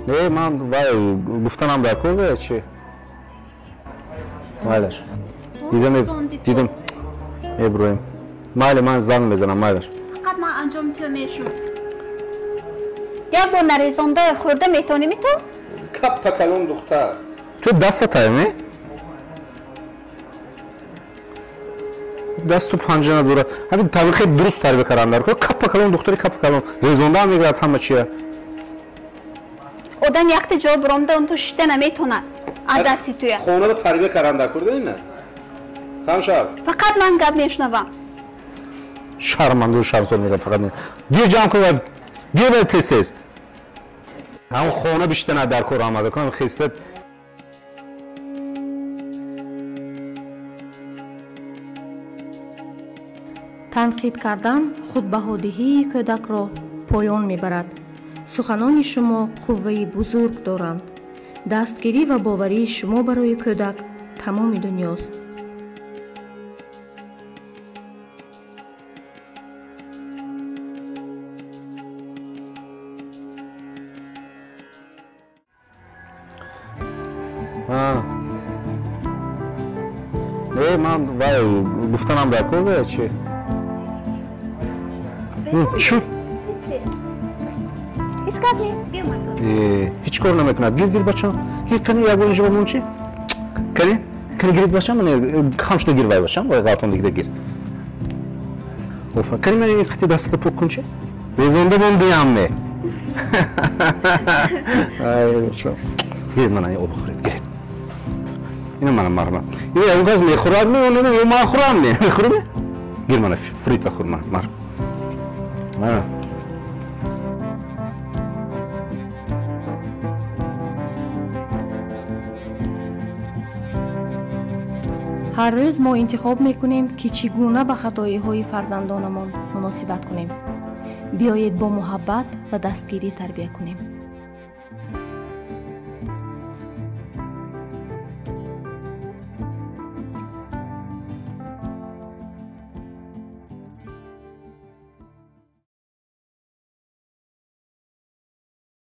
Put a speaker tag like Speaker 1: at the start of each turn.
Speaker 1: Не, ман вай гуфтанам дар кор бе чи? Майлаш. Дидам, дидам. Меброем. Майли, ман занг мезанам, майлаш.
Speaker 2: Фақат ман анҷом ту мешум. Як бор нарезонда хӯрда метонӣ ту?
Speaker 1: Каппа калон духтар. Ту дастатай ме? Дасту панҷа надорад. Ҳамин табиқи дуруст тарбия кардан дар кор. Каппа калон духтари каппа калон. Резонда ҳам мегирад ҳама чия.
Speaker 2: Одам якта ҷо биромда он ту шита наметонад. Аз дасти туя.
Speaker 1: Хонаро тарбия кардан дар кор ина. Ҳамшар.
Speaker 2: Фақат ман гап мешунавам.
Speaker 1: Шарманду шармсор мегӯям фақат. Гир ҷамъ кун ва гир ба тез-тез. Ҳам хона биштана дар кор омада кунам хиста.
Speaker 3: Танқид кардан худбаҳодиҳии кӯдакро поён мебарад. Суханони шумо қувваи бузург доранд. Дастгирӣ ва боварии шумо барои кӯдак тамоми дунёст.
Speaker 1: Не, ман вай гуфтанам дар кор бе чи? Чӣ?
Speaker 2: Ҳеҷ кор не, биёмад.
Speaker 1: Ҳеҷ кор намекунад. Гир, гир бачам. Гир, кани як бор инҷо бамон чи? Кани? Кани гирид бачам, хам шуда гир вай бачам, вай ғалтон дигида гир. Офа, кани ман ин қити дастата пок кун чи? Резонда мондиям не. Ай, бачам. Гирид мана ин об хӯред, гирид. Ина мана марма. Ин ягон кас мехӯрад ме, ё не, ё ман хӯрам не? Мехӯрӣ ме? Гир мана фрита хӯр мана, мар.
Speaker 3: Ҳар рӯз мо интихоб мекунем, ки чӣ гуна ба хатоиҳои фарзандонамон муносибат кунем. Биёед бо муҳаббат ва дастгирӣ тарбия кунем.